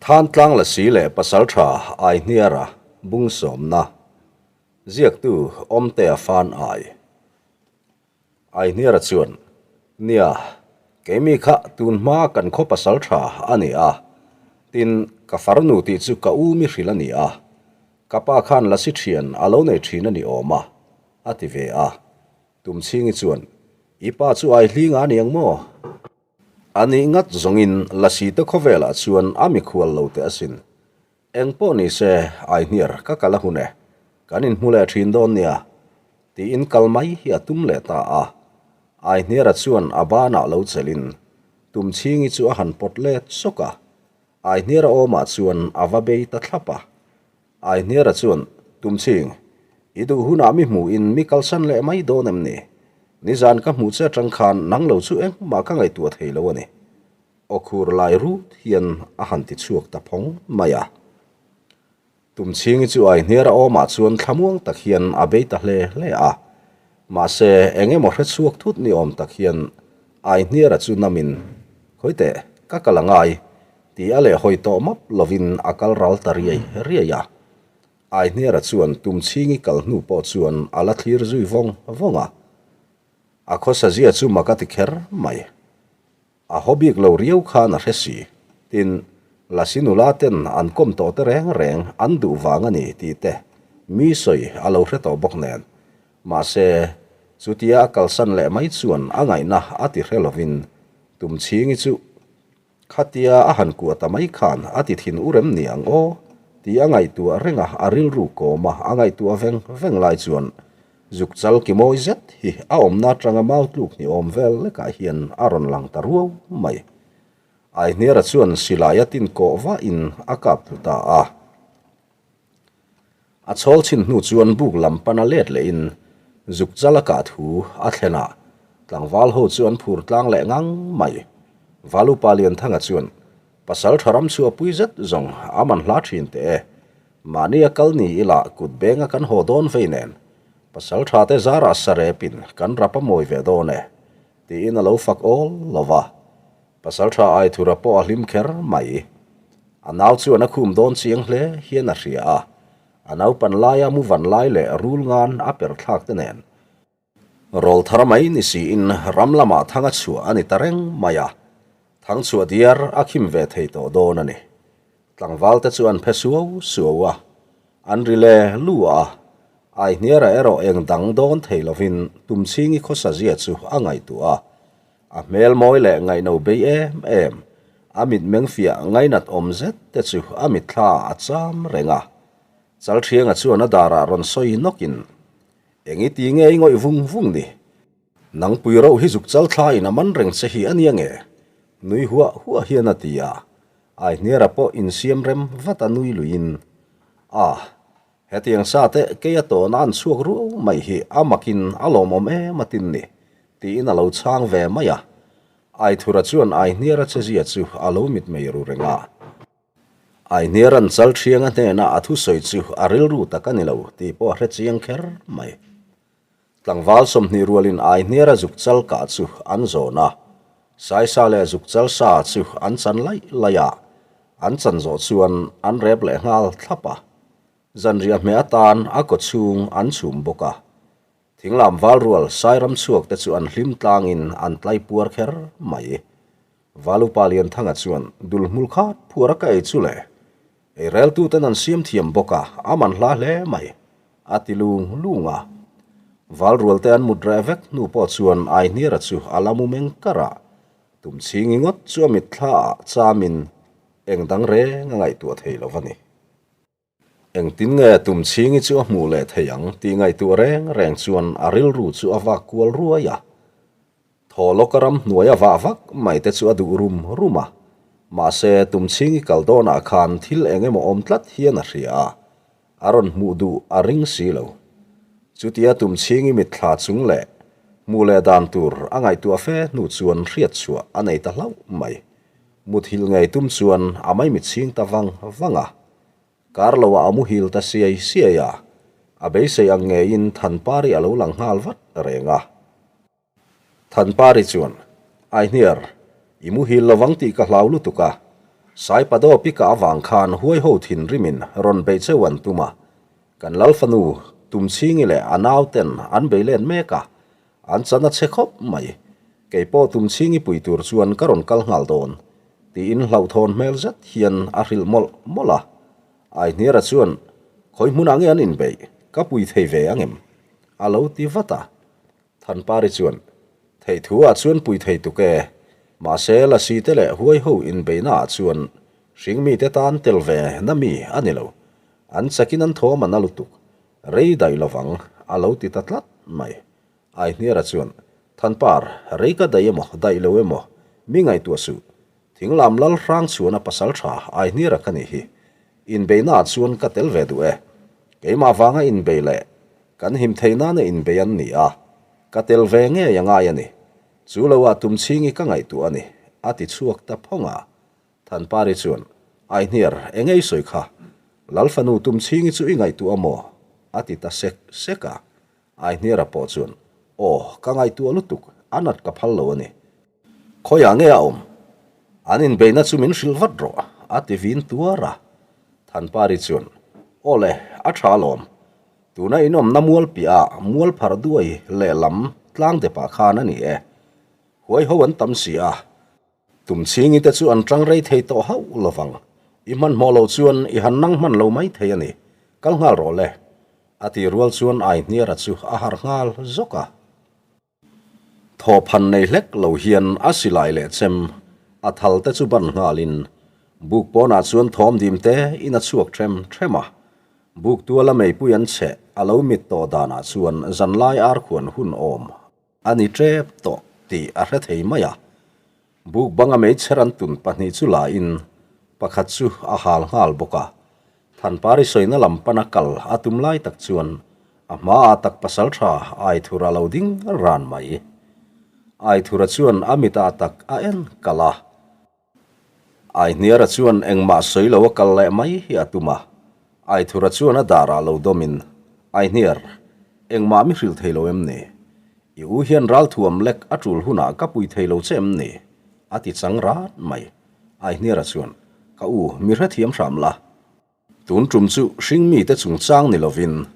Thantlang Lasi leh Pasaltha Aihniara bung sawmna ziaktu Awmtea Fan Ai Aihniara chuan, Nia, keimi kha tun hma kan khaw pasaltha a ni a, tin, ka farnu tih chu ka u mi hrilh a ni a, ka pa khan lasi thian a lo nei thin a ni awm a, a ti ve a. Tumchhingi chuan, I pa chu Aihlinga a ni ang maw? A nih ngat zawngin Lasi te khawvelah chuan a mikhual lo teh asin. Eng pawh ni se, Aihniar ka kal a hun e, kan inhmu leh thin dawn nia, tiin kal mai hi a tum leh ta a. Aihniara chuan a banah lo chelhin Tumchhingi chu a han pawt let sawk a, Aihniara awmah chuan a va bei ta thlap a. Aihniara chuan, Tumchhing, i duh hunah mi hmuhin mi kalsan leh mai dawn em ni? Nizan ka hmuh che atang khan nang lo chu engmah ka ngaihtuah thei lo a ni. Aw khur lai rut hian a han ti chhuak ta phawng mai a. Tumchhingi chu Aihniara awmah chuan thlamuang tak hian a bei ta hle hle a. Mahse, eng emaw hre chhuak thut ni awm tak hian Aihniara chu namin, Khawiteh, ka kal a ngai, Ti a leh hawi tawh map lovin a kal ral ta riai riai a. Aihniara chuan Tumchhingi kal hnu pawh chuan a la thlir zui vawng vawng a. A khawsa zia chu mak a ti kher mai. A haw bik lo riau khan a hre si. Tin, Lasi nula ten an kawm tawh te reng reng an duh vang a ni tih te mi sawi a lo hre tawh bawk nen. Mahse, chutia a kalsan leh mai chuan a ngaihna a ti hre lovin Tumchhingi chu Khatia a han kuah ta mai khan a ti thin u rem ni ang aw tih a ngaihtuah reng a, a rilru kawm a, a ngaihtuah veng veng lai chuan zuk chal ki mawi zet hi a awmna atanga mau tluk ni awm vel lekah hian a rawn lang ta ruau mai. Aihniara chuan silai a tin kawh vahin a kap tlu ta a. A chhawl chhin hnu chuan buk lam pana let lehin zuk chal a kah thu a thlen a, tlangval ho chu an phur tlang leh ngang mai. Valupa Lianthanga chuan, Pasal tha ram chu a pui zet zawng a man hla thin teh e. Mahni a kal ni ila kut benga kan haw dawn vei nen. Pasal tha te zarah sarepin kan rap a mawi ve dawn e, tiin a lo fak awl lo va. Pasal tha Aithura pawh a hlim kher mai. A nau chuan a khum dawn chiang hle hian a hria a, a naupan laia mu van lai leh rul ngan a per thlak te nen. Rawl thar mai ni siin ram lamah thang a chhuah a ni ta reng mai a, thang chhuah diar a khim ve thei tawh dawn a ni. Tlangval te chu an phe suau suau a, an ri le lu a, Aihniara erawh eng dang dawn thei lovin Tumchhingi khawsa zia chu a ngaihtuah a, A hmel mawi leh ngaihno bei em em, a mitmeng fiah ngainat awm zet te chu a mitthla a cham reng a. Chalthianga chuan a darah rawn sawi nawkin, Eng i ti nge i ngawih vung vung ni? Nangpui rauh hi zuk chalthla in a man reng che hi a nia nge? Nui huah huah hian a ti a. Aihniara pawh insiam rem vat a nui luiin, Ah, Hetiang sa te kei a tawhna an chhuak ruau mai hi a makin a lawmawm em a tin ni, tiin a lo chhang ve mai a. Aithura chuan Aihniara chezia chu a lo mitmei ru reng a. Aihniara'n Chalthianga hnena a thusawi chu a rilru tak a ni lo tih pawh a hre chiang kher mai. Tlangval 20 rualin Aihniara zuk chal kah chu an zawn a, Saisa leh zuk chal sa chu an chan laih laih a, an chan zawh chuan an rep leh nghal thlap a. Zanriah hmeh atan a kaw chhung an chhum bawk a. Thinglam val rual Sairam chhuak te chu an hlim tlangin an tlai puar kher mai. Valupa Lianthanga chuan dul hmul khat phuar a ka ei chu le. Ei reltuten an siam thiam bawk a, a man hla hle mai, a ti lung lung a. Val rualte an mut reh vek hnu pawh chuan Aihniara chu a la mu meng kar a, Tumchhingi ngawt chu a mitthla ah chamin eng dang reng a ngaihtuah thei lo va ni. Engtin nge Tumchhingi chu a hmuh leh thei ang tih ngaihtuah reng reng chuan a rilru chu a vak kual ruai a. Thaw lawka ram hnuai a vah vak mai te chu a duh rum rum a, mahse Tumchhingi kal dawnah khan thil eng emaw awm tlat hian a hria a, a rawn hmuh duh a ring si lo. Chutia Tumchhingi mitthla chung leh hmuh leh dan tur a ngaihtuah fe hnu chuan hriat chhuah a nei ta hlauh mai. Muthilh ngei tum chuan a maimitchhing ta vang vang a. Kar loah a muhil ta siai siai a, a beisei ang ngeiin Thanpari a lo lang nghal vat reng a. Thanpari chuan, Aihniar, i muhil lovang tih ka hlau lutuk a. Saipadaw pika avang khan huai ho thinrimin rawn beih cheu an tum a, kan Lalfanu Tumchhingi leh a nauten an bei len mek a, an chan a che khawp mai. Kei pawh Tumchhingi pui tur chuan ka rawn kal nghal dawn, tiin hlauhthawn hmel zet hian a hrilh mawlh mawlh a. Aihniara chuan, Khawi hmunah nge an inbeih? Ka pui thei ve ang em? A lo ti vat a. Thanpari chuan, Theih thu ah chuan pui thei tuk e. Mahse, Lasi te leh huai ho inbeihna ah chuan hringmi te tan tel ve na mi a ni lo. An chakin an thawm a na lutuk. Rei daih lovang, a lo ti ta tlat mai. Aihniara chuan, Thanpar, rei ka daih emaw, daih lo emaw, mi ngaihtuah suh. Thinglam lal hrang chhuana pasal tha Aihniara ka nih hi. Inbeihna ah chuan ka tel ve duh e. Keimah vanga inbei leh kan him thei nana inbei an ni a, ka tel ve ngei a ngai a ni. Chu lo ah tumchhingi ka ngaihtuah a ni, a ti chhuak ta phawng a. Thanpari chuan, Aihniar, eng ei sawi kha? Lal fanu tumchhingi chu i ngaihtuah a maw? a ti ta sek sek a. Aihniara pawh chuan, Aw, ka ngaihtuah lutuk, a nat ka phal lo a ni. Khawiah nge a awm? An inbeihna chu min hrilh vat rawh, a ti vin tuar a. Thanpari chuan, Aw le, a tha alawm. Tuna inawmna mual piahah mual pharh duai lehlam tlang depah khan a ni e. Huai ho an tam si a. Tumchhingi te chu an tang rei thei tawh hauh lovang. I hmanhmawh loh chuan i han nang hman lo mai thei a ni. Kal nghal rawh le. A ti rual chuan Aihniara chu a harh nghal zawk a. Thawhphan nei hlek lo hian a silai leh chem a thal te chu ban nghalin buk pawnah chuan thawm dim te in a chhuak them them a. Buk tuala meipui an cheh a lo mit tawh danah chuan zanlai arkhuan hun awm a ni tep tawh tih a hre thei mai a. Buk banga meichher an tun pahnih chu la in pakhat chu a hal nghal bawk a. Thanpari sawina lam pana kal a tum lai tak chuan a hmaah tak pasal tha Aithura lo ding ran mai. Aithura chuan a mitah tak a en kal a. Aihniara chuan engmah sawi lo a kal leh mai hi a tum a. Aithura chuan a darah lo dawmin, Aihniar, engmah mi hrilh thei lo em ni? I u hian ralthuam lek a tul hunah ka pui thei lo che em ni? A ti chang rat mai. Aihniara chuan, Ka u, mi hrethiam hram la. Tun tum chu hringmite chungchang ni lovin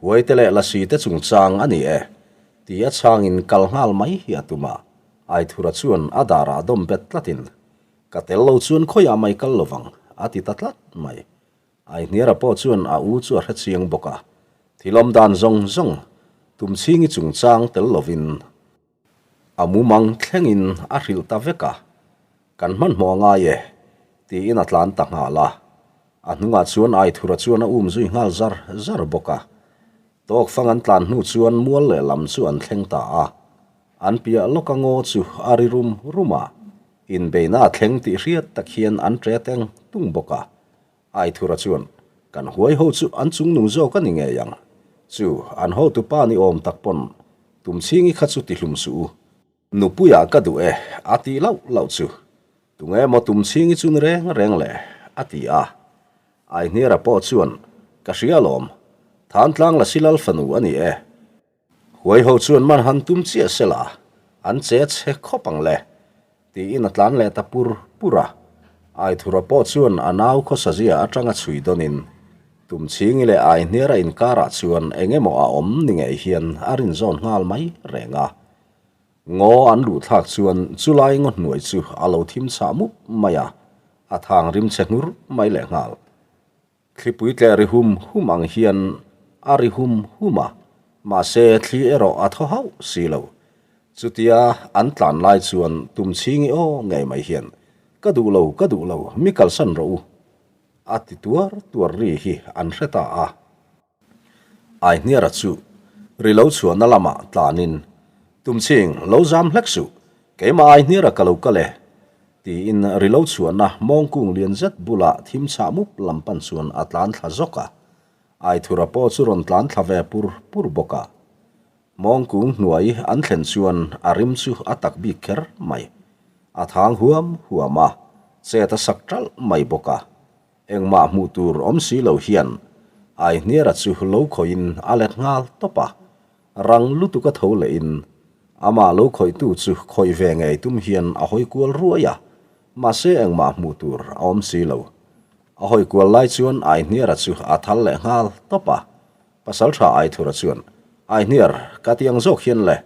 huaite leh lasite chungchang a ni e, ti a chhangin kal nghal mai hi a tum a. Aithura chuan a darah dawm bet tlatin, Ka tel lo chuan khawiah mai kal lovang, a ti ta tlat mai. Aihniara pawh chuan a u chu a hrechiang bawk a, thil awm dan zawng zawng tumchhingi chungchang tel lovin A mumang thlengin a hrilh ta vek a, Kan hmanhmawh a ngai e, tiin a tlan ta nghal a. A hnungah chuan Aithura chuan a um zui nghal zar zar bawk a. Tawk fang an tlan hnu chuan mual lehlam chu an thleng ta a. An piah lawka ngaw chu a ri rum rum a, inbeihna a thleng tih hriat tak hian an ṭe teng tung bawk a. Aithura chuan, Kan huai ho chu an chungnung zawk a ni ngei ang. Chu, an hotupa ni awm tak pawn Tumchhingi kha chu ti hlum suh u. Nupuia ka duh e, a tih lauh lauh chu. Tunge maw Tumchhingi chu ni reng reng le? a ti a. Aihniara pawh chuan, Ka hria alawm. Thantlang Lasilal fanu a ni e. Huai ho chuan man han tum chiah se la, an che chhe khawp ang le, tiin a tlan leh ta pur pur a. Aithura pawh chuan a nau khawsazia atanga chhui dawnin Tumchhingi leh Aihniara inkarah chuan eng emaw a awm ni ngei hian a rinzawn nghal mai reng a. Ngaw an luh thlak chuan chulai ngaw hnuai chu a lo thim chhah mup mai a, a thang rim chhe hnur mai lehnghal. Thlipui tleh ri hum hum ang hian a ri hum hum a, mahse thli erawh a thaw hauh si lo. Chutia an tlan lai chuan Tumchhingi aw ngei mai hian, Ka duh lo, ka duh lo, mi kalsan rawh u, a ti tuar tuar ri hi an hre ta a. Aihniara chu ri lo chhuahna lamah tlanin, Tumchhing, lo zam hlek suh, keimah Aihniara ka lo kal e, tiin ri lo chhuahna mawngkung lian zet bulah thim chhah mup lam pan chuan a tlan thla zawk a. Aithura pawh chu rawn tlan thla ve pur pur bawk a. Mawngkung hnuai an thlen chuan a rim chu a tak bik kher mai. A thang huam huam a, chet a sak ṭalh mai bawk a. Engmah hmuh tur awm si lo hian Aihniara chu lo khawihin a let nghal tawp a, rang lutuk a tho lehin amah lo khawihtu chu khawih ve ngei tum hian a hawi kual ruai a. Mahse engmah hmuh tur a awm si lo. A hawi kual lai chuan Aihniara chu a thal leh nghal tawp a. Pasaltha Aithura chuan, Aihniar, ka ti ang zawk hian le,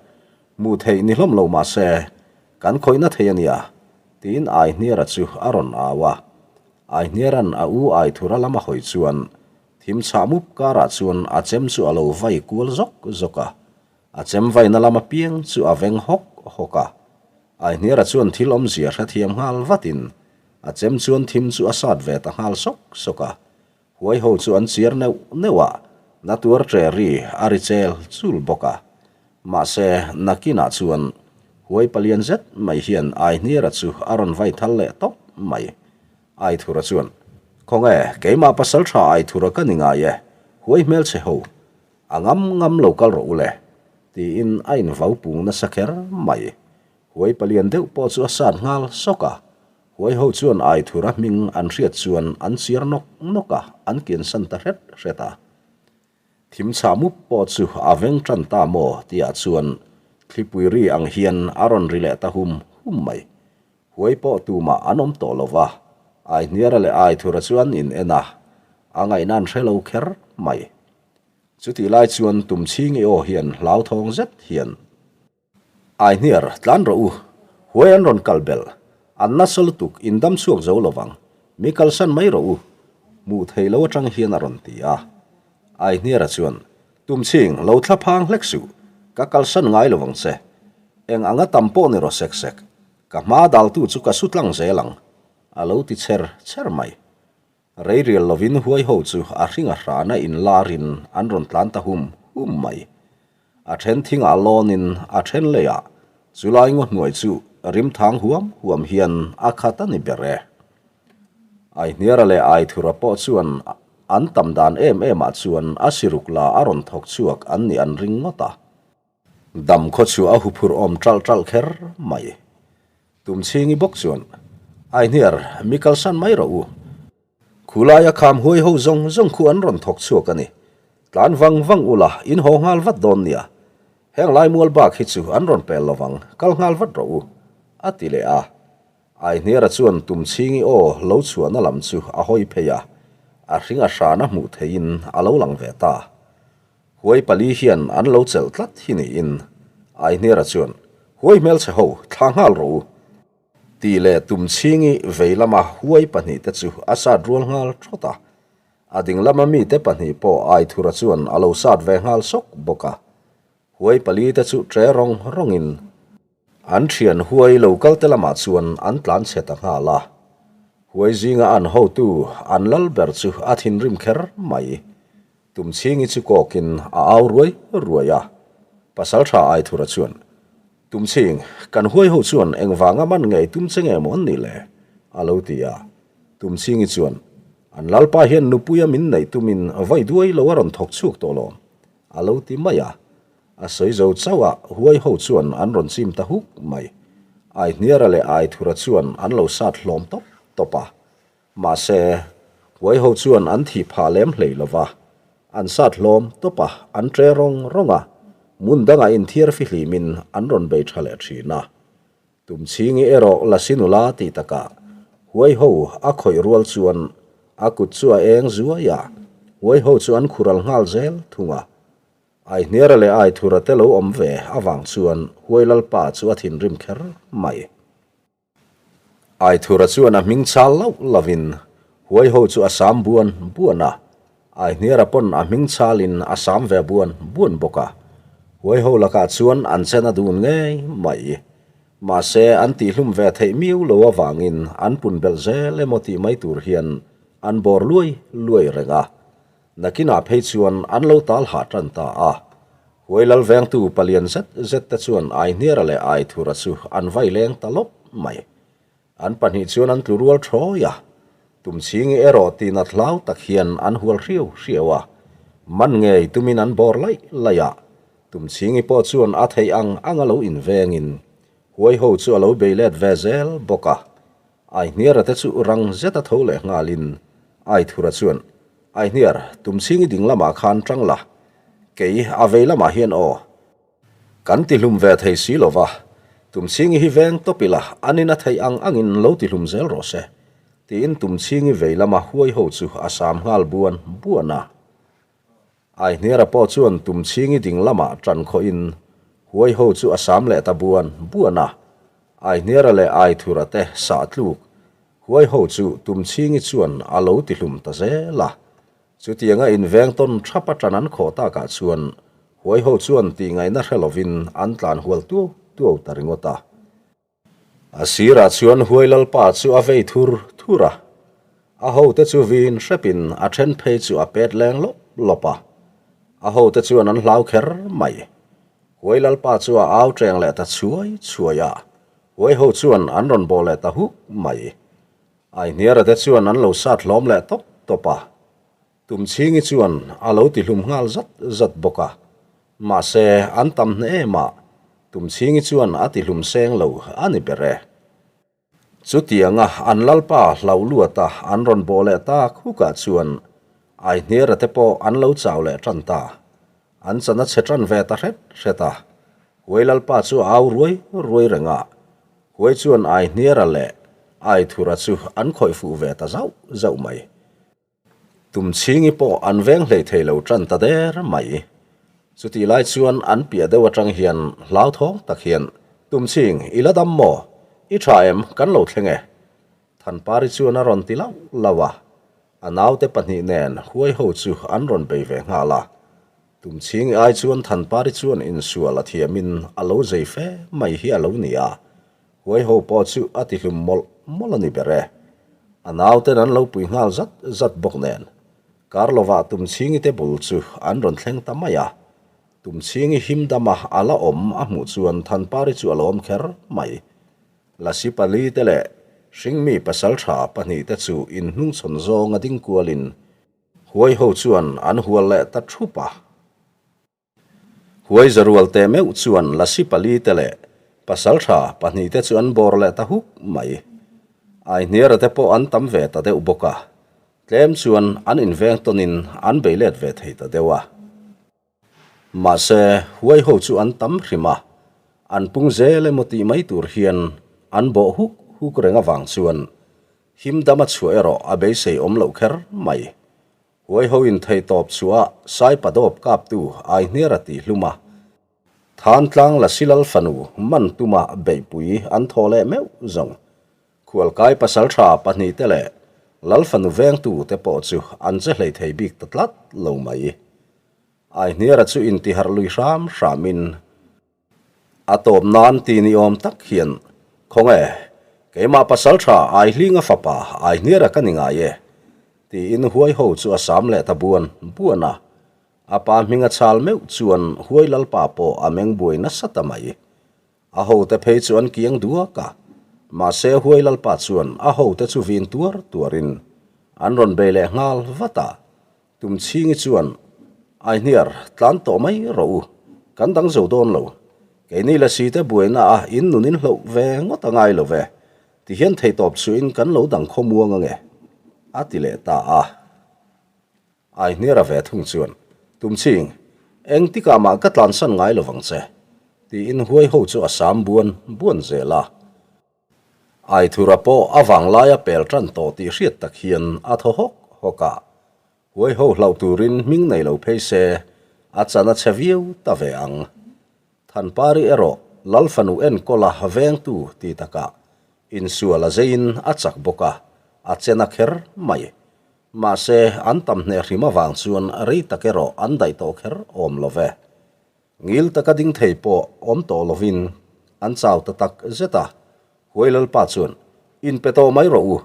hmuh theih ni hlawm lo mahse, kan khawihna thei a nia, tiin Aihniara chu a rawn au a. Aihniara'n a u Aithura lam a hawi chuan thim chhah mup karah chuan a chem chu a lo vai kual zawk zawk a. A chem vaina lam apiang chu a veng hawk hawk a. Aihniara chuan thil awmzia hrethiam nghal vatin a chem chuan thim chu a sat ve ta nghal sawk sawk a. Huai ho chu an chiar neuh neuh a, na tuar tre ri a ri chel chul bawk a. Mahse, nakinah chuan huai palian zet mai hian Aihniara chu a rawn vai thal leh tawp mai. Aithura chuan, Khawnge, keimah pasal tha Aithura ka ni ngai e, huai hmelchhe ho, A ngam ngam lo kal rawh u le, tiin a invau pung nasa kher mai. Huai palian deuh pawh chu a sat nghal sawk a. Huai ho chuan Aithura hming an hriat chuan an chiar nawk nawk a, an kiansan ta hret hret a. Thim chhah mup pawh chu a veng tan ta maw tihah chuan thlipui ri ang hian a rawn ri leh ta hum hum mai. Huai pawh tumah an awm tawh lo va, Aihniara leh Aithura chu an in en a, a ngaihna an hre lo kher mai. Chutih lai chuan Tumchhingi aw hian hlauthawng zet hian, Aihniar, tlan rawh u, huai an rawn kal belh, an nasa lutuk, in dam chhuak zo lo vang, mi kalsan mai rawh u, hmuh theih lo atang hian a rawn ti a. Aihniara chuan, Tumchhing, lo thla phang hlek suh, ka kalsan ngai lo vang che. Eng anga tam pawh ni rawh sek sek, Ka hma daltu chu ka su tlang zel ang, a lo ti chher chher mai. Rei rial lovin huai ho chu a hring a hrana inlarin an rawn tlan ta hum hum mai. A then thingah lawnin a then leiah chulai ngaw hnuai chu rimthang huam huam hian a khat a ni ber e. Aihniara leh Aithura pawh chuan an tam dan em emah chuan a siruk la a rawn thawk chhuak an nih an ring ngawt a. Dam khaw chu a huphurh awm ṭalh ṭalh kher mai. Tumchhingi bawk chuan, Aihniar, mi kalsan mai rawh u. Khulaia kham huai ho zawng zawng khu an rawn thawk chhuak a ni. Tlan vang vang ula, in haw nghal vat dawn nia. Heng lai mual bak hi chu an rawn pel lovang, kal nghal vat rawh u, a ti leh a. Aihniara chuan Tumchhingi aw lo chhuahna lam chu a hawi phei a, a hring a hrana hmuh theihin a lo lang ve ta. Huai pali hian an lo chelh tlat hi niin Aihniara chuan, Huai hmelchhe ho, thla nghal rawh u! Tih leh Tumchhingi vei lama huai pahnihte chu a sat rual nghal thawt a. A ding lama mite pahnih pawh Aithura chuan a lo sat ve nghal sawk bawk a. Huai palite chu tre rawng rawngin an thian huai lo kalte lamah chuan an tlan chhe ta nghal a. Huai zinga an hotu an lal ber chu a thinrim kher mai. Tumchhingi chu kawkin a au ruai ruai a. Pasaltha Aithura chuan, Tumchhing, kan huai ho chuan engvanga man ngei tum che nge maw an nih le? a lo ti a. Tumchhingi chuan, An lalpa hian nupuia min neih tumin vawi duai lo a rawn thawk chhuak tawh lawm, a lo ti mai a. A sawi zo chauh a, huai ho chuan an rawn chim ta huk mai. Aihniara leh Aithura chuan an lo sat hlawm tawp tawp a. Mahse, huai ho chuan an thih phah lem hlei lo va, an sat hlawm tawp a, an tre rawng rawng a, hmun dangah inthiar fihlimin an rawn bei tha leh thin a. Tumchhingi erawh Lasi nula tih takah huai ho a khawih rual chuan a kut chu a eng zuai a, huai ho chu an khural nghal zel thung a. Aihniara leh Aithura te lo awm ve avang chuan huai lalpa chu a thinrim kher mai. Aithura chuan a hming chal lauh lovin huai ho chu a sam buan buan a, Aihniara pawn a hming chalin a sam ve buan buan bawk a. Huai ho lakah chuan an chen a dun ngei mai. Mahse, an tihhlum ve theih miau lo avangin an pun belh zel emaw tih mai tur hian an bawr luai luai reng a. Nakinah phei chuan an lo tal hah tan ta a. Huai lal vengtu palian zet zet te chuan Aihniara leh Aithura chu an vai leng ta lawp mai. An pahnih chuan an tlu rual thawi a. Tumchhingi erawh tinat hlau tak hian an hual hriau hriau a. Man ngei tumin an bawr laih laih a. Tumchhingi pawh chuan a theih ang ang a lo invengin huai ho chu a lo bei let ve zel bawk a. Aihniara te chu rang zeta tho leh nghalin Aithura chuan, Aihniar, Tumchhingi ding lamah khan tang la, kei a vei lamah hian aw. Kan ti hlum ve thei si lo va. Tumchhingi hi veng tawp ila, an in a theih ang angin lo tihlum zel rawh se, tiin Tumchhingi vei lama huai ho chu a sam nghal buan buan a. Aihniara pawh chuan Tumchhingi ding lamah ṭan khawhin huai ho chu a sam leh ta buan buan a. Aihniara leh Aithura te sah tluk huai ho chu Tumchhingi chuan a lo tihlum ta zel a. Chutianga inveng tawn thap a ṭan an khawh takah chuan huai ho chuan tihngaihna hre lovin an tlan hual tuau tuau ta ringawt a. A sirah chuan huai lalpa chu a vei thur thur a, a hote chu vin hrepin a then phei chu a pet leng lawp lawp a, a hote chuan an hlau kher mai. Huai lalpa chu a au teng leh ta chhuai chhuai a, huai ho chuan an rawn bawh leh ta huk mai. Aihniara te chuan an lo sat hlawm leh tawp tawp a, Tumchhingi chuan a lo tihlum nghal zat zat bawk a, mahse an tam hne em a, Tumchhingi chuan a tihlum seng lo a ni ber e. Chutianga an lalpa hlauh luat a an rawn bawh leh tak hukah chuan Aihniara te pawh an lo chau leh tan ta. An chan a chhe tan ve ta hret hret a, Huai lalpa chu a au ruai ruai reng a, Huai chuan Aihniara leh Aithura chu an khawih fuh ve ta zauh zauh mai. Tumchhingi pawh an veng hlei thei lo tan ta der mai. Chutih lai chuan an piah deuh atang hian hlauthawng tak hian, Tumchhing, i la dam maw? I tha em? Kan lo thleng e. Thanpari chuan a rawn ti lauh lauh a. A naute pahnih nen huai ho chu an rawn bei ve nghal a. Tumchhingi ai chuan Thanpari chuan insual a thiamin a lo zei fe mai hi a lo ni a. Huai ho pawh chu a ti hlum mawlh mawlh a ni ber e. A nauten an lo pui nghal zat zat bawk nen. Kar lovah Tumchhingi te bul chu an rawn thleng ta mai a. Tumchhingi him dama a la awm a hmuh chuan Thanpari chu a lawm kher mai. Lasi pali te leh Hringmi pasaltha pahnih te chu inhnungchhawn zawnga ding kualin Huai ho chuan an hual leh ta thup a. Huai zarual teh meuh chuan Lasi pali te leh pasaltha pahnih te chu an bawr leh ta huk mai. Aihniara te pawh an tam ve ta deuh bawk a, tlem chuan an inveng tawnin an bei let ve thei ta deuh a. Mahse, huai ho chu an tam hrim a, an pung zel emaw tih mai tur hian an bawh huk huk reng avang chuan him dama chhuah erawh a beisei awm loh kher mai. Huai ho in thei tawp chhuah sai padawp kaptu Aihniara tih hlum a, Thantlang Lasilal fanu man tuma beihpui an thaw leh meuh zawng. Khualkai pasaltha pahnihte leh Lal fanu vengtu te pawh chu an che hlei thei bik ta tlat lo mai. Aihniara chu intiharh lui hram hramin A tawp nan ti ni awm tak hian, Khawnge, keimah pasaltha Aihlinga fapa Aihniara ka ni ngai e, tiin huai ho chu a sam leh ta buan buan a. A pa hminga chal meuh chuan huai lalpa pawh a meng buai nasa ta mai. A hote phei chu an kiang duak a, mahse huai lalpa chuan a hote chu vin tuar tuarin an rawn bei leh nghal vat a. Tumchhingi chuan, Aihniar, tlan tawh mai rawh u, kan dang zo dawn lo. Keini lasi te buaina a in nun in hloh ve ngawt a ngai lo ve, ti hian theitawp chuhin kan lo dang khawmuang ange, a ti leh ta a. Aihniara ve thung chuan, Tumchhing, engtikah mah ka tlansan ngai lo vang che, tiin huai ho chu a sam buan buan zel a. Aithura pawh a vanglaia pel tan tawh tih hriat tak hian a thaw hawk hawk a, huai ho hlauh turin hming nei lo phei se a chan a chhe viau ta ve ang. Thanpari erawh Lal fanu enkawla vengtu ti takah insual a zeiin a chak bawk a, a chen a kher mai. Mahse, an tam hneh hrim avang chuan rei tak erawh an daih tawh kher awm lo ve. Ngil taka ding thei pawh awm tawh lovin an chau ta tak zet a, Huai Lalpa chuan, Inpe tawh mai rawh u,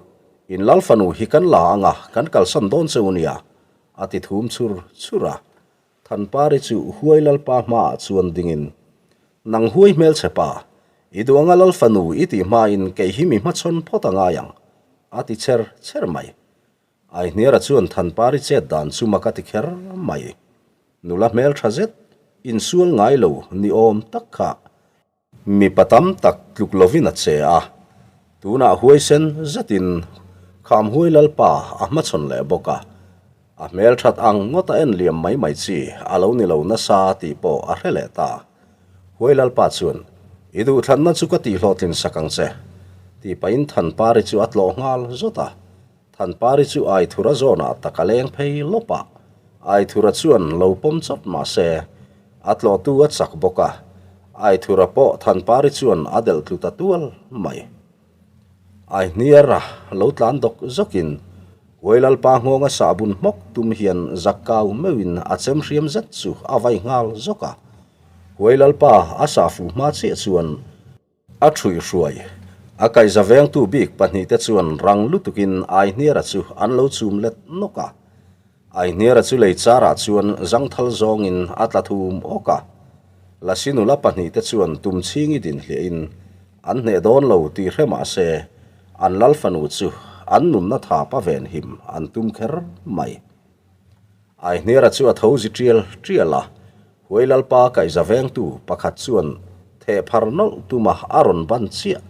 in Lal fanu hi kan la ang a, kan kalsan dawn che u nia, a ti thum chhur chhur a. Thanpari chu Huai Lalpa hmaah chuan dingin, Nang huai hmelchhe pa, i duh anga Lal fanu i tih hmain kei hi mi hmachhawn phawt a ngai ang, a ti cher cher mai. Aihniara chuan Thanpari chet dan chu mak a ti kher mai. Nula hmel tha zet, insual ngai lo ni awm tak kha mipa tam tak tluk lovin a che a. Tunah huaisen zetin Khamhuai Lalpa a hmachhawn leh bawk a. A hmel that ang ngawt a en liam mai mai chi a lo ni lo nasa tih pawh a hre leh ta. Huai Lalpa chuan. I duhthlanna chu ka tihhlawhtlin sak ang che, tih pahin Thanpari chu a tlawh nghal zawt a. Thanpari chu Aithura zawnah tak a leng phei lawp a, Aithura chuan lo pawm chawt mah se, a tlawhtu a chak bawk a, Aithura pawh Thanpari chuan a delh tlu ta tual mai. Aihniara lo tlan dawk zawkin Huailalpa nghawnga sahbun hmawk tum hian zakkau meuhin a chem hriam zet chu a vai nghal zawk a, Huailalpa a sah fuh hma chiah chuan a ṭhuihhruai. A kaihza vengtu bik pahnihte chuan rang lutukin Aihniara chu an lo chum let nawk a. Aihniara chu lei charah chuan zangthal zawngin a tla thum awk a. Lasi nula pahnihte chuan tum chhingi din hliahin an hneh dawn lo tih hre mah se, an lal fanu chu an nunna thap a venhim an tum kher mai. Aihniara chu a tho zi tial tial a, Huai Lalpa kaihza vengtu pakhat chuan theh phar nawlh tuma a rawn ban chiah,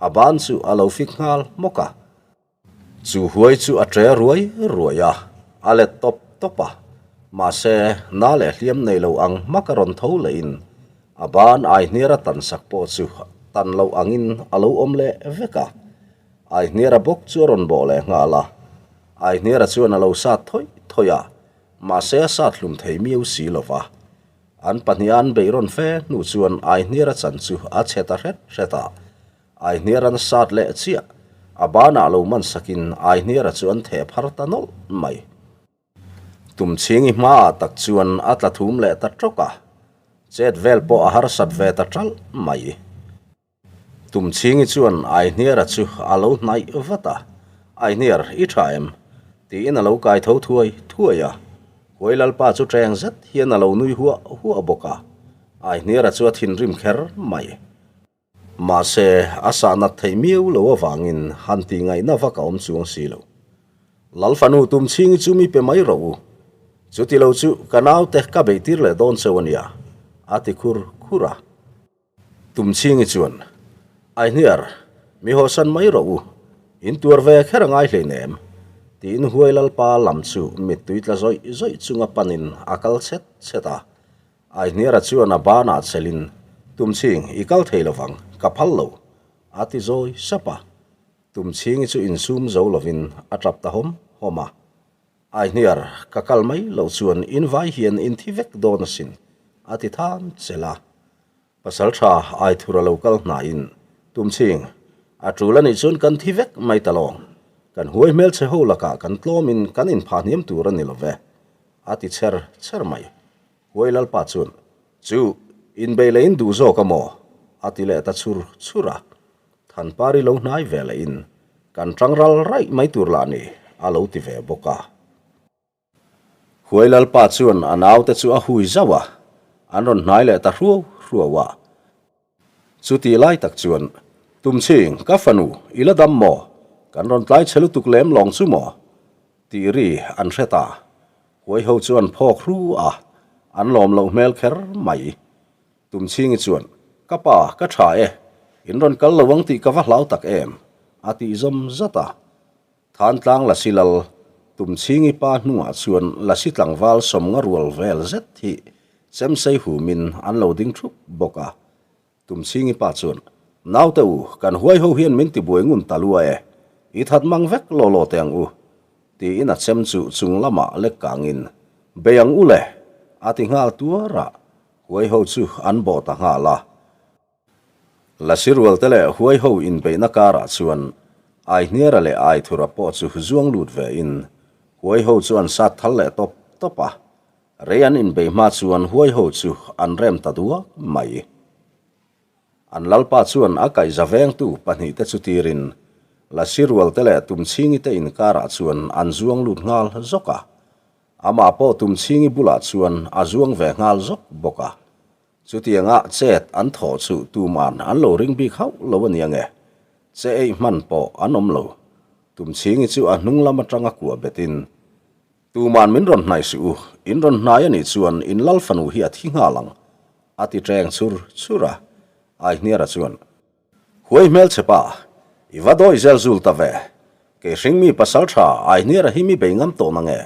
a ban chu a lo fik nghal hmawk a. Chu huai chu a ṭe ruai ruai a, a let tawp tawp a. Mahse, na leh hliam nei lo ang hmak a rawn tho lehin a ban Aihniara tan sak pawh chu tan loh angin a lo awm leh vek a. Aihniara bawk chu a rawn bawh leh nghal a, Aihniara chuan a lo sat thawih thawih a. Mahse a sat hlum thei miau si lo va. An pahniha an beih rawn fe hnu chuan Aihniara chan chu a chhe ta hret hret a. Aihniara an sat leh chiah, a banah lo man sakin Aihniara chu an theh phar ta nawlh mai. Tumchhingi hmaah tak chuan a tla thum leh ta tawk a, chet vel pawh a harsat ve ta ṭalh mai. Tumchhingi chuan Aihniara chu a lo hnaih vat a, Aihniar, i tha em? tiin a lo kai tho thuai thuai a. Huai Lalpa chu ṭeng zet hian a lo nui huah huah bawk a, Aihniara chu a thinrim kher mai. Mahse, a sah nat theih miau lo avangin han tih ngaihna vak a awm chuang si lo. Lal fanu Tumchhingi chu mi pe mai rawh u. Chuti lo chu ka naute ka beihtir leh dawn cheu a nia, a ti khur khur a. Tumchhingi chuan, Aihniar, mi hawsan mai rawh u, in tuar ve kher a ngai hleinem, tiin Huai Lalpa lam chu mittui tla zawih zawih chunga panin a kal chhet chhet a. Aihniara chuan a banah chelin, Tumchhing, i kal thei lovang, ka phal lo, a ti zawi sap a. Tumchhingi chu insum zo lovin a tap ta hawm hawm a. Aihniar, ka kal mai loh chuan in vai hian in thi vek dawn asin, a ti than chel a. Pasal tha Aithura lo kal hnaiin, Tumchhing, a tul anih chuan kan thi vek mai ta lawng. Kan huai hmelchhe ho lakah kan tlawmin kan inphah hniam tur a ni lo ve, a ti chher chher mai. Huai Lalpa chuan, Chu, inbeih leh in duh zawk a maw? a ti leh ta chhur chhur a. Thanpari lo hnai ve lehin, Kan tang ral raih mai tur lah ni, a lo ti ve bawk a. Huai Lalpa chuan a naute chu a hui zauh a, an rawn hnai leh ta hruau hruau a. Chutih lai tak chuan, Tumchhing, ka fanu, i la dam maw? Kan rawn tlai chhe lutuk lem lawng chu maw? Tih ri an hre ta. Huai ho chu an phawk hru a, an lawm loh hmel kher mai. Tumchhingi chuan, Ka pa, ka tha e, in rawn kal lo ang tih ka va hlau tak em? a tih zawm zat a. Thantlang Lasi Lal, Tumchhingi pa hnungah chuan Lasi tlangval sawmnga rual vel zet hi chemsei humin an lo ding thup bawk a. Tumchhingi pa chuan, Naute u, kan huai ho hian min tibuai ngun ta lua e, i that mang vek law law teh ang u, tiin a chem chu chung lamah lek kangin, Bei ang u le, a ti nghal tuar a. Huai ho chu an bawh ta nghal a. Lasi rualte leh huai ho inbeihna karah chuan Aihniara leh Aithura pawh chu zuang lut ve in huai ho chu an sat thal leh tawp tawp a. Rei an inbeih hma chuan huai ho chu an rem ta duak mai. An lalpa chuan a kaihza vengtu pahnihte chu tirin Lasi rualte leh Tumchhingite inkarah chuan an zuang lut nghal zawk a. Amah pawh Tumchhingi bulah chuan a zuang ve nghal zawk bawk a. Chutianga chet an thawh chu tuman an lo ring bik hauh lo a nia nge. Che eih hman pawh an awm lo. Tumchhingi chu a hnung lam atanga kuah betin, Tuman min rawn hnaih suh u, in rawn hnai a nih chuan in lal fanu hi a thi nghal ang, a ti ṭeng chhur chhur a. Aihniara chuan, Huai hmelchhe pa, i va dawi zel zul ta ve. Kei hringmi pasal tha Aihniara hi mi bei ngam tawh na nge?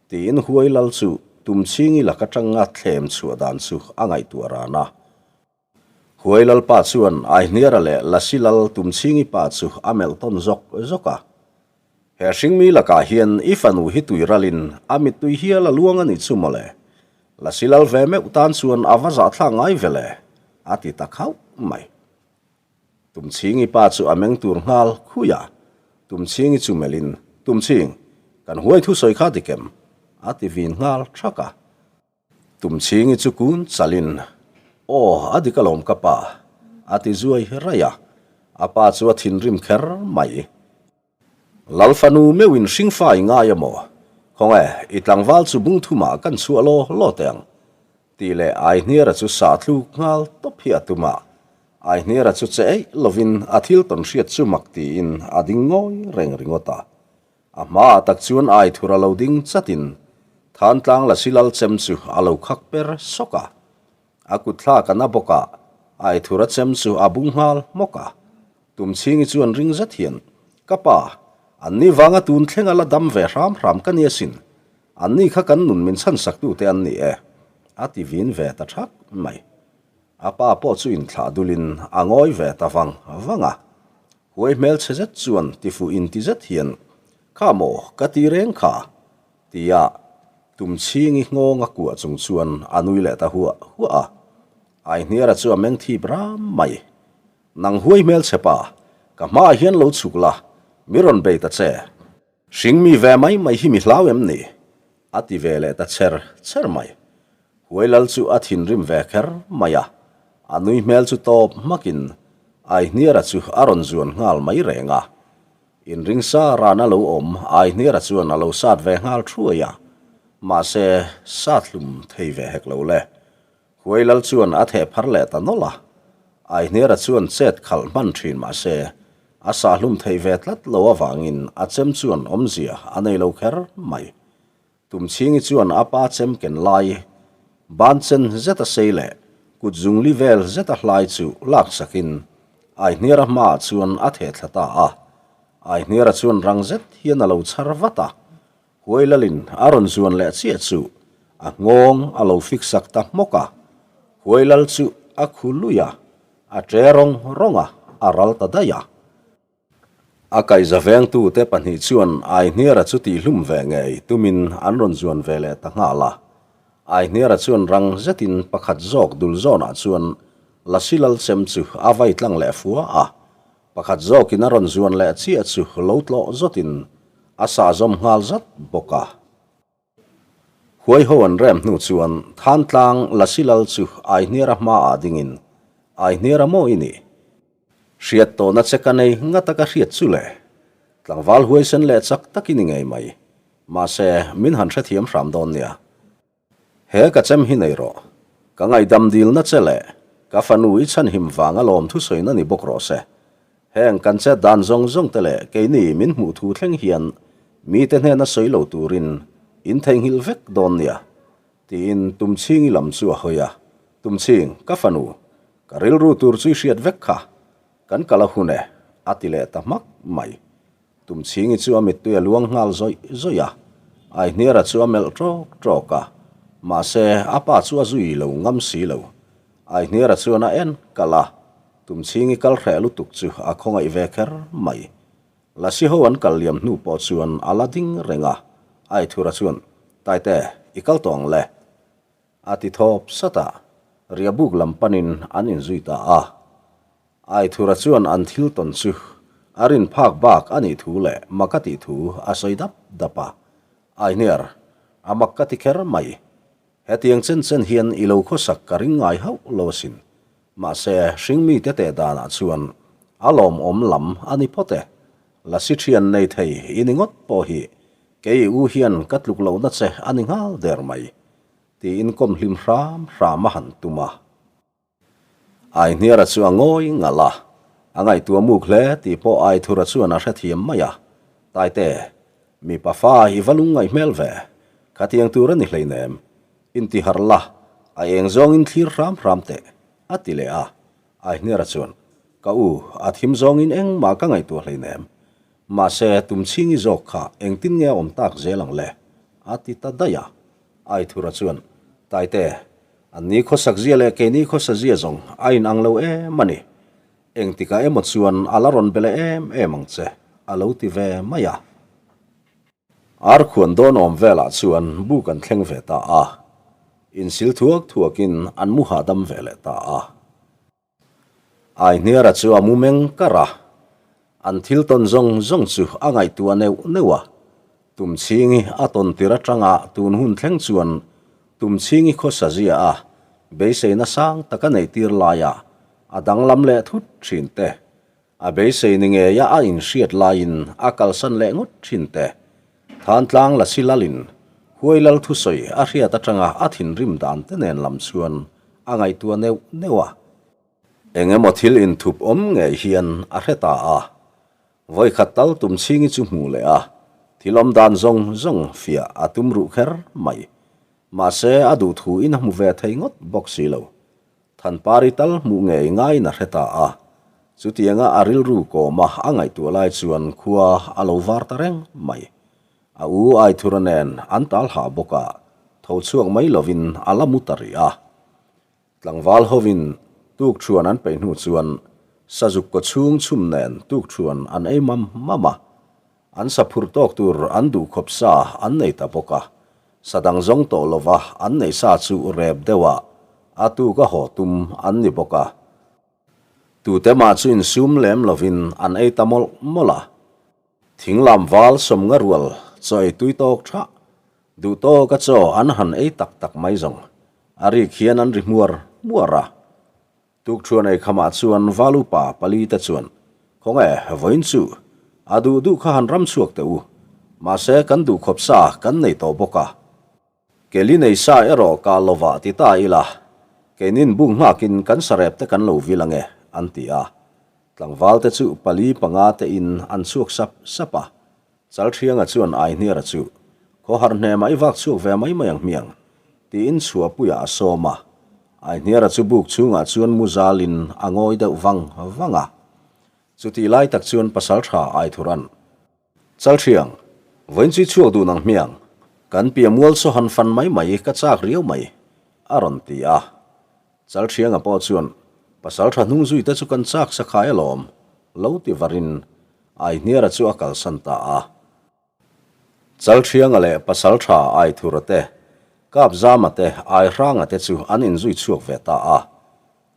Tiin Huai lal chu Tumchhingi laka tanga thlem chhuah dan chu a ngaihtuah ran a. Huai Lalpa chuan Aihniara leh Lasi Lal Tumchhingi pa chu a melh tawn zawk zawk a. He hringmi lakah hian i fanu hi tui ralin a mittui hial a luang a nih chu mawle. Lasi Lal ve meuh tan chuan a va zahthlak ngai ve le, a ti ta khauh mai. Tumchhingi pa chu a meng tur nghal khui a, Tumchhingi chu melhin, Tumchhing, kan huai thusawi kha dikem, a ti vin nghal thak a. Tumchhingi chu kun chalin, Aw, a dik alawm ka pa, a ti zuai raih a. A pa chu a thinrim kher mai. Lalfanu meuhin hringfa i ngai a maw? Khawnge, i tlangval chu bung thumah kan chhuah law law teh ang, tih leh Aihniara chu sah tluk nghal tawp hi a tum a. Aihniara chu che eih lovin a thil tawn hriat chu mak tiin a ding ngawi reng ringawt a. A hmaah tak chuan Aithur a lo ding chatin Thantlang Lasi Lal chem chu a lo khak per sawk a. A kut thlak a na bawk a, Aithur a chem chu a bung nghal hmawk a. Tumchhingi chuan ring zet hian, Ka pa, anni vanga tun thleng a la dam ve hram hram ka ni asin. Anni kha kan nun min chhansaktute an ni e, a ti vin ve ta thak mai. A pa pawh chu inthlah dulin a ngawi ve ta vang vang a. Huai hmelchhe zet chuan tifuh inti zet hian, Kha maw, ka ti reng kha? tia Tumchhingi nghawng a kuah chung chuan a nui leh ta huah huah a. Aihniara chu a meng thip ram mai. Nang huai hmelchhe pa, ka hmaah hian lo chhuk la, mi rawn bei ta che. Hringmi ve mai mai hi mi hlau em ni? A ti ve leh ta cher cher mai. Huai lal chu a thinrim ve kher mai a, a nui hmel chu tawp hmakin Aihniara chu a rawn zuan nghal mai reng a. Inringsa ran a lo awm Aihniara chuan a lo sat ve nghal thuai a, mahse sat hlum thei ve hek lo le. Huai lal chuan a theh phar leh ta nawlh a, Aihniara chuan chet khalh hman thin mahse a sahhlum theih ve tlat lo avangin a chem chuan awmzia a nei lo kher mai. Tumchhingi chuan a pa chem ken lai ban chen zeta sei leh kut zungli vel zeta hlai chu laksakin Aihniara hmaah chuan a theh thla ta a. Aihniara chuan rang zet hian a lo chhar vat a, Huai lalin a rawn zuan leh chiah chu a nghawng a lo fik sak ta hmawk a, Huai lal chu a khu lui a, a ṭe rawng rawng a, a ral ta daih a. A kaihza vengtute pahnih chuan Aihniara chu tihhlum ve ngei tumin an rawn zuan ve leh ta nghal a. Aihniara chuan rang zetin pakhat zawk dul zawnah chuan Lasi lal chem chu a vai tlang leh fua a, Pakhat zawkin a rawn zuan leh chiah chu lo tlawh zawtin a sah zawm nghal zat bawk a. Huai ho an rem hnu chuan Thantlang Lasi Lal chu Aihniara hmaah dingin, Aihniara maw i nih? Hriat tawhna che ka nei nga taka hriat chu le. Tlangval huaisen leh chak tak i ni ngei mai. Mahse, min han hrethiam hram dawn nia. He ka chem hi nei rawh. Ka ngaihdam dilna che leh ka fanu i chhanhim vang a lawm thusawiin a ni bawk rawh se. Heng kan chet dan zawng zawng te leh keini min hmuh thu thleng hian mite hnena sawi lo turin in theihnghilh vek dawn nia, tiin Tumchhingi lam chu a hawi a. Tumchhing, ka fanu, ka rilru tur chu i hriat vek kha. Kan kal a hun e, a ti leh ta hmak mai. Tumchhingi chu a mittui a luang nghal zawih zawih a, Aihniara chu a melh ṭawk ṭawk a, mahse a pa chu a zui lo ngam si lo. Aihniara chuan a en kalh a, Tumchhingi kal hreh lutuk chu a khawngaih ve kher mai. Lasi ho an kal liam hnu pawh chuan a la ding reng a, Aithura chuan, Taite, i kal tawh ang le? A ti thawp sat a, riahbuk lam panin an inzui ta a. Aithura chuan an thil tawn chu a rin phak bak a nih thu leh mak a tih thu a sawi dap dap a. Aihniar, a mak ka ti kher mai. Hetiang chen chen hian i lo khawsak ka ring ngai hauh lo asin. Mahse, hringmite teh danah chuan a lawmawm lam a ni phawt e. Lasi thian nei thei i ni ngawt pawh hi kei i u hian ka tluk lohna che a ni nghal der mai, tiin kawm hlim hram hram a han tum a. Aihniara chu a ngawi ngalh a, a ngaihtuah muk hle tih pawh Aithura chuan a hrethiam mai a, Taite, mipa fa i va lungngaih hmel ve, khatiang tur a ni hleinem, inti harh la, a eng zawngin thlir hram hram teh, a ti leh a. Aihniara chuan, Ka u, a thim zawngin engmah ka ngaihtuah hleinem, mahse tumchhingi zawk kha engtin nge a awm tak zel ang le? a ti ta daih a. Aithura chuan, Taite, An ni khawsak zia leh keini khawsa zia zawng a inang lo em a ni. Engtikah emaw chuan a la rawn be leh em em ang che, a lo ti ve mai a. Ar khuan dawn awm velah chuan buk an thleng ve ta a. Insil thuak thuakin an mu hahdam ve leh ta a. Aihniara chu a mu meng kar a, an thil tawn zawng zawng chu a ngaihtuah neuh neuh a. Tumchhingi a tawn tir atanga tun hun thleng chuan Tumchhingi khawsa zia a beiseina sang taka neih tir laia a danglam leh thut thin te, a beisei ni ngeia a inhriat laiin a kalsan leh ngawt thin te, Thantlang Lasi Lalin Huai Lal thusawi a hriat atanga a thinrim dan te nen lam chuan a ngaihtuah neuh neuh a. Eng emaw thil inthup awm ngei hian a hre ta a. Vawikhat tal tum chhingi chu hmu leh a, thil awm dan zawng zawng fiah a tum ruh kher mai. Mahse a duh thu in a hmu ve thei ngawt bawk si lo. Thanpari tal hmuh ngei ngaiin a hre ta a. Chutianga a rilru kawma a ngaihtuah lai chuan khua a lo var ta reng mai. A u Aithura nen an tal hah bawk a, tho chhuak mai lovin a la mu ta rih a. Tlangval hovin tukṭhuan an peih hnu chuan sazuk kaw chhung chhum nen tukṭhuan an ei mam mam a. An sa phur tawk tur an duh khawp sa an nei ta bawk a, sa dang zawng tawh lova an neih sa chu rep deuh a, a tuk a haw tum an ni bawk a. Tute mah chu insum lem lovin an ei ta mawlh mawlh a. Thinglam val sawmnga rual chaw ei tui tawk tha, duh tawka chaw an han ei tak tak mai zawng a rik hian an ri hmuar hmuar a. Tukthuan ei khamah chuan val upa pali te chuan, Khawnge, vawiin chu a duh duh kha han ram chhuak teh u, mahse kan duh khawp sa kan nei tawh bawk a. Keli nei sa erawh ka lovah ti ta ila, keinin buk nghakin kan sarep te kan lo vil ange, an ti a. Tlangval te chu pali panga te in an chhuak sap sap a. Chalthianga chuan Aihniara chu, Khawhar hnemah i vak chhuak ve mai mai ang hmiang, tiin chhuahpuiah a sawm a. Aihniara chu buk chhungah chuan mu zalin a ngawi deuh vang vang a. Chutih lai tak chuan Pasaltha Aithura'n, Chalthiang, vawiin chu i chhuak dun ang hmiang, kan pia mual saw han fan mai mai ka chak riau mai, a rawn ti a. Chalthianga pawh chuan, Pasal tha hnung zui te chu kan chak sa khai alawm, lo ti varin Aihniara chu a kalsan ta a. Chalthianga leh Pasal tha Aithura te, Kapzama te, Aihranga te chu an inzui chhuak ve ta a.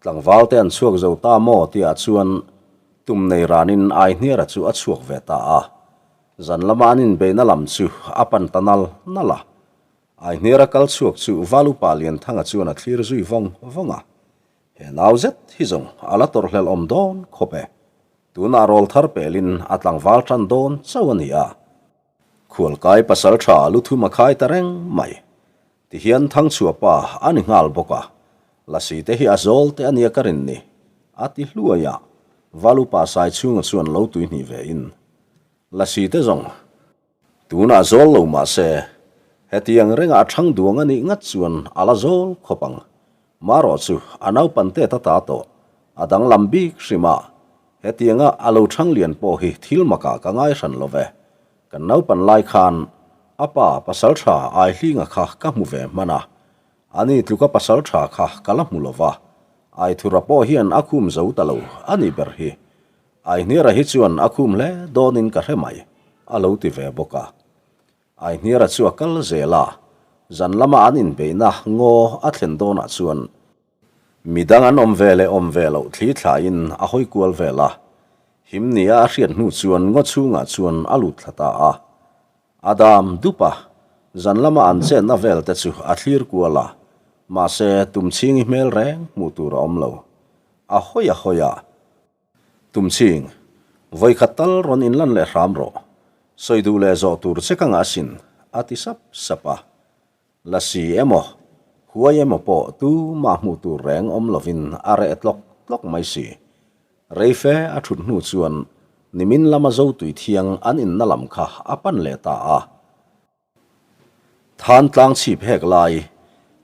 Tlangval te an chhuak zo ta maw tihah chuan tum nei ranin Aihniara chu a chhuak ve ta a. Zan lama an inbeihna lam chu a pan ta nal nal a. Aihniara kal chhuak chu Val upa Lianthanga chuan a thlir zui vawng vawng a. He nau zet hi zawng a la tawrhhlelh awm dawn khawp e. Tunah rawl thar pelin a tlangval tan dawn chauh a ni a. Khualkai pasal tha lu thum a khai ta reng mai. Tihian Thangchhuahpa a ni nghal bawk a, Lasi te hi a zawl te a nia ka rin ni, a ti hluai a, Valupa Saichhunga chuan lo tuihnih ve in. Lasi te zawng, tunah zawl lo mah se, hetiang renga a thang duang a nih ngat chuan a la zawl khawp ang. Marawh chu a naupan tet a ta tawh, a danglam bik hrim a, hetianga a lo thang lian pawh hi thil makah ka ngai hran lo ve. Kan naupan lai khan a pa pasal tha Aihlinga kha ka hmu ve hman a, ani tluka pasal tha kha ka la hmu lo va, Aithura pawh hian a khum zo ta lo a ni ber hi. Aihniara hi chuan a khum hle dawnin ka hre mai, a lo ti ve bawk a. Aihniara chu a kal zel a, zan lama an inbeihna ngaw a thlen dawnah chuan Midang an awm ve leh awm ve loh thli thlaiin a hawi kual vel a, him nia a hriat hnu chuan ngaw chhungah chuan a lut thla ta a. A dam dup a, zan lama an chenna vel te chu a thlir kual a, mahse tumchhingi hmel reng hmuh tur a awm lo. A hawi a hawi a. Tumchhing, vawikhat tal rawn inlan leh hram rawh. Sawi duh leh zawh tur che ka ngah asin, a ti sap sap a. Lasi emaw, huai emaw pawh tu mah hmuh tur reng awm lovin a reh tlawk tlawk mai si. Reife a thut hnu chuan nimin lama Zotui thiang an inna lam kha a pan leh ta a. Than tlang chhip hek lai,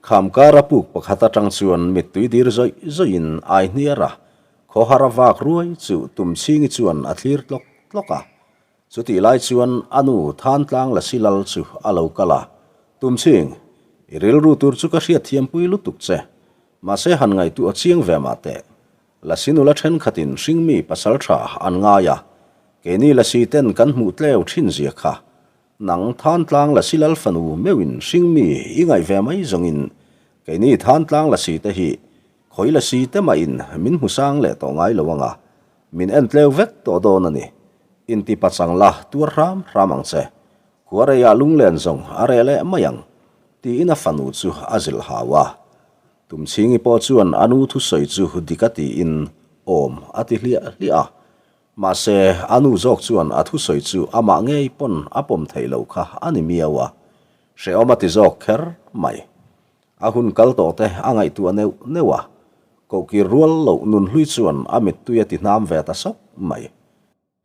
kham kara puk pakhat atang chuan mittui dir zawih zawihin ai hniar a, khawhar a vak ruai chu Tumchhingi chuan a thlir tlawk tlawk a. Chutih lai chuan a nu Thantlang Lasi Lal chu a lo kal a, Tumchhing, i rilru tur chu ka hriatthiampui lutuk che. Mahse han ngaihtuah chiang ve mah teh. Lasi nula thenkhatin hringmi pasaltha an ngai a, keini lasi ten kan hmuh tleu thin zia kha. Nang Thantlang Lasi Lal fanu meuhin hringmi i ngaih ve mai zawngin keini Thantlang Lasi te hi khawi lasi te mahin min hmu sang leh tawh ngai lo anga, min en tleu vek tawh dawn a ni. Inti pachang la tuar hram hram ang che. Khuareiah lunglen zawng a reh leh mai ang, tiin a fanu chu a zilh hau a. Tumchhingi pawh chuan a nu thusawi chu dik a tiin awm a ti hliah hliah a. Mahse, a nu zawk chuan a thusawi chu amah ngei pawn a pawm theih loh kha a ni miau a, hrehawm a ti zawk kher mai. A hun kal tawh te a ngaihtuah neuh neuh a, kohkir rual loh nunhlui chuan a mittui a ti hnam ve ta sawk mai.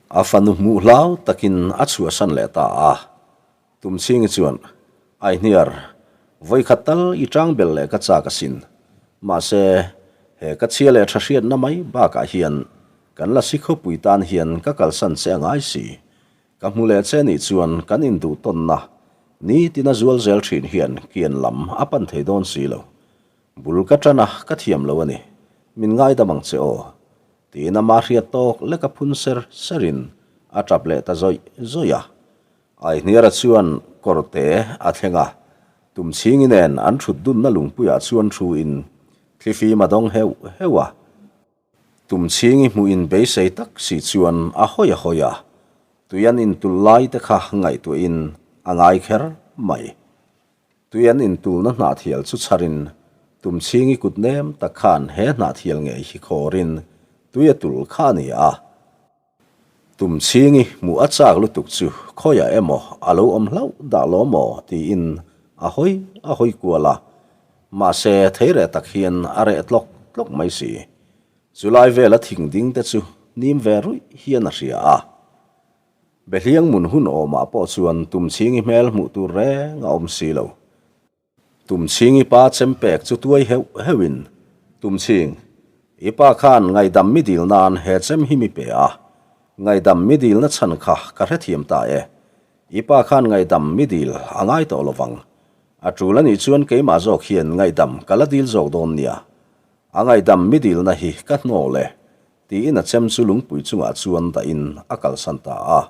A fanu hmuh hlau takin a chhuahsan leh ta a. Tumchhingi chuan, Aihniar, vawikhat tal i tang bel leh ka chak asin. Mahse, he ka chhia leh tha hriatna mai bakah hian kan lasi khawpui tan hian ka kalsan che a ngai si. Ka hmu leh che nih chuan kan induh tawnna nitin a zual zel thin hian kian lam a pan thei dawn si lo. Bul ka tan a, ka thiam lo a ni. Min ngaidam ang che aw. Tiin ama hriat tawk lek a phun ser serin a tap leh ta zawih zawih a. Aihniara chuan kawrte a thleng a, Tumchhingi nen an thut dunna lungpuiah chuan thuin thlifim a dawng heuh heuh a. Tumchhingi hmuhin beisei tak si chuan a hawi a hawi a, tui an intul lai te kha ngaihtuahin a ngai kher mai. Tui an intulna hnahthial chu chharin Tumchhingi kut nem tak khan he hnahthial ngei hi khawrin tui a tul kha a ni a. Tumchhingi hmuh a chak lutuk chu khawiah emaw a lo awm hlauh dah lo maw tiin a hawi a hawi kual a, mahse thei reh tak hian a reh tlawk tlawk mai si. Chulai vela thing ding te chu nim ve ruih hian a hria a. Behliang mun hun awmah pawh chuan Tumchhingi hmel hmuh tur reng a awm si lo. Tumchhingi pa chempek chu tuai heuh heuhin, Tumchhing, i pa khan ngaihdam mi dil nan he chem hi mi pe a, ngaihdam mi dilna chhan kha ka hrethiam ta e. I pa khan ngaihdam mi dil a ngai tawh lovang. A tul a nih chuan keimah zawk hian ngaihdam ka la dil zawk dawn nia. A ngaihdam mi dilna hi ka hnawl e. Tiin a chem chu lungpui chungah chuan dahin a kalsan ta a.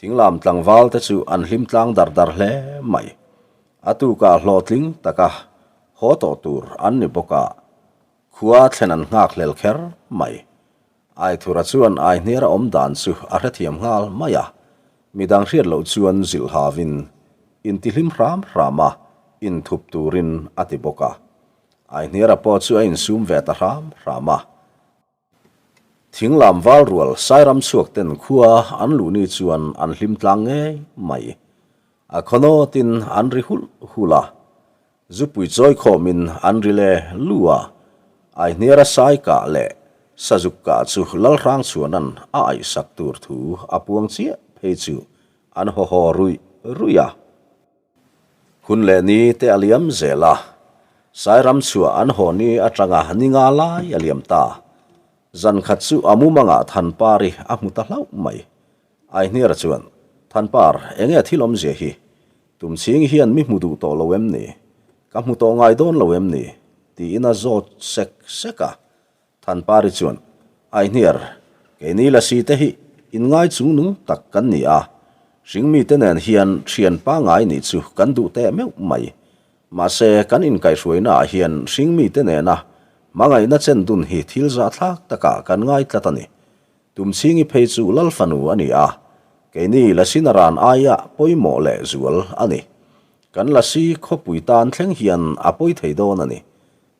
Thinglam tlangval te chu an hlim tlang dar dar hle mai. A tukah hlawhtling taka haw tawh tur an ni bawk a, khua thlen an nghak hlel kher mai. Aithura chuan Aihniara awm dan chu a hrethiam nghal mai a, midang hriat loh chuan zilh havin intihlim hram hram a inthup turin a ti bawk a. Aihniara pawh chu a insum ve ta hram hram a. Thinglam val rual Sairam chhuak ten khua an luh ni chuan an hlim tlang ngei mai. A khawnawtin an ri hulh hulh a, zupui chawi khawmin an ri le lu a. Aihniara sai kah leh sazuk kah chu Lalhrangchhuanan a aihsak tur thu a puang chiah phei chu an haw haw ruih ruih a. Hun leh ni te a liam zel a, Sairam chhuah an haw ni atanga ni nga lai a liam ta. Zan khat chu a mumangah Thanpari a hmu ta hlauh mai. Aihniara chuan, Thanpar, enge thil awmzia hi? Tumchhing hian mi hmu duh tawh lo em ni? Ka hmu tawh ngai dawn lo em ni? tiin a zawt sek sek a. Thanpari chuan, Aihniar, keini lasi te hi inngai chungnung tak kan ni a, hringmite nen hian thian pangngai nih chu kan duh teh meuh mai. Mahse, kan inkaihhruainaah hian hringmite nena hmangaihna chen dun hi thil zahthlak takah kan ngai tlat a ni. Tumchhingi phei chu Lal fanu a ni a, keini lasi naran aia pawimawh leh zual a ni. Kan lasi khawpui tan thleng hian a pawi thei dawn a ni.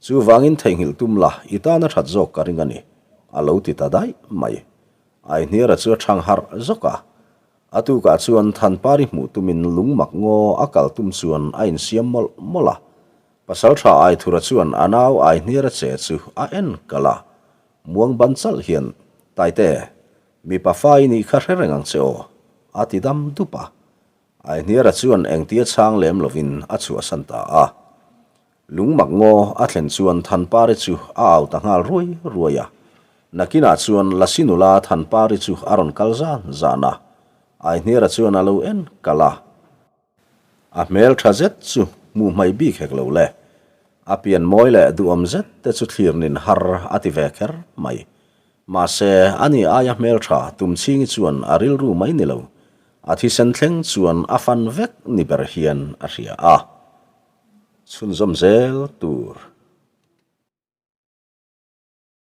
Chuvangin theihnghilh tum la, i tan a that zawk ka ring a ni, a lo ti ta daih mai. Aihniara chu a chhang harh zawk a. A tukah chuan Thanpari hmuh tumin lungmak ngaw a kal tum chuan a insiam mawlh mawlh a. Pasaltha Aithura chuan a nau Aihniara che chu a en kalh a. Muang ban chalh hian, Taite, mipa fa i nih kha hre reng ang che aw, a ti dam dup a. Aihniara chuan engtia chhang lem lovin a chhuahsan ta a. Lungmak ngaw a thlen chuan Thanpari chu a au ta nghal ruai ruai a. Nakinah chuan Lasi nula Thanpari chu a rawn kal zan zan a. Aihniara chuan a lo en kalh a. A hmel tha zet chu hmuh hmaih bik hek lo le. A pian mawi leh duhawm zet te chu thlir nin har a ti ve kher mai. Mahse, ani aia hmeltha Tumchhingi chuan a rilru mai ni lo, a thisen thleng chuan a fan vek ni ber hian a hria a. Chhunzawm zel tur.